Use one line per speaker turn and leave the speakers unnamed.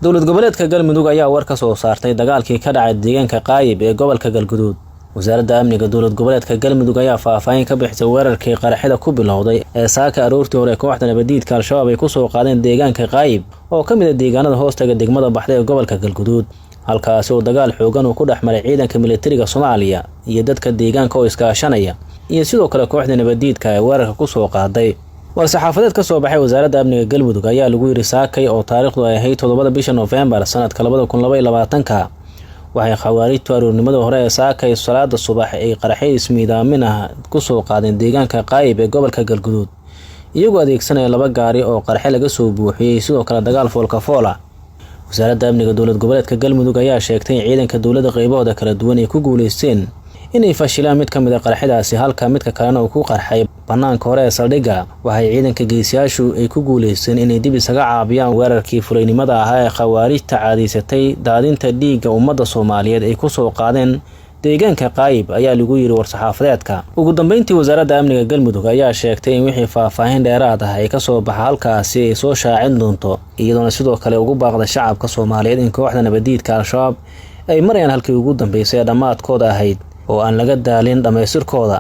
Dowlad goboleedka Galmudug ayaa war ka soo saartay dagaalkii ka dhacay deegaanka Qaayib ee gobolka Galguduud. Wasaaradda Amniga dowlad goboleedka Galmudug ayaa faahfaahin ka bixisay weerarkii qaraxyada ku bilowday ee saaka aroortii hore kooxda nabadiidka Al-Shabaab ay kusoo qaadeen deegaanka Qaayib oo ka mid a deegaanada hoostaga degmada Baxda ee gobolka Galguduud, halkaasi oo dagaal xoogan uu ku dhex maray ciidanka militariga Soomaaliya iyo dadka deegaanka oo iskaashanaya iyo sidoo kale kooxda nabadiidka ee weerarka kusoo qaaday. War-saxaafadeed ka soo baxay Wasaaradda Amniga Galmudug ayaa lagu yidhi: saakay oo taariikhdu ay ahayd 7-da bisha Noofembar sanadka 2022-ka, waxay Khawaarijtu aroornimada hore ee saakay salaada subax ay qaraxyo ismiidaamin ah kusoo qaadeen deegaanka Qaayib ee gobolka Galguduud, iyagoo adeegsanaya laba gaari oo qaraxyo laga soo buuxiyey, sidoo kale dagaal foolka fool ah. Wasaaradda Amniga dowlad goboleedka Galmudug ayaa sheegtay in ciidanka dowladda qeybahooda kala duwan ay ku guuleysteen inay fashilaan mid ka mid a qaraxyadaasi, halka midka kalena uu ku qarxay bannaanka hore ee saldhigga. Waxay ciidanka geesiyaashu ay ku guuleysteen inay dib isaga caabiyaan weerarkii fulaynimada ahaa ee Khawaarijta caadaysatay daadinta dhiigga ummadda Soomaaliyeed ay kusoo qaadeen deegaanka Qaayib, ayaa lagu yidhi war-saxaafadeedka. Ugu dambeyntii, Wasaaradda Amniga Galmudug ayaa sheegtay in wixii faahfaahin dheeraad ah ay kasoo baxa halkaasi ay soo shaacin doonto, iyadoona sidoo kale ugu baaqda shacabka Soomaaliyeed in kooxda nabadiidka Al-Shabaab ay marayaan halkii ugu dambeysay ee dhammaadkooda ahayd oo aan laga daalin dhammaystirkooda.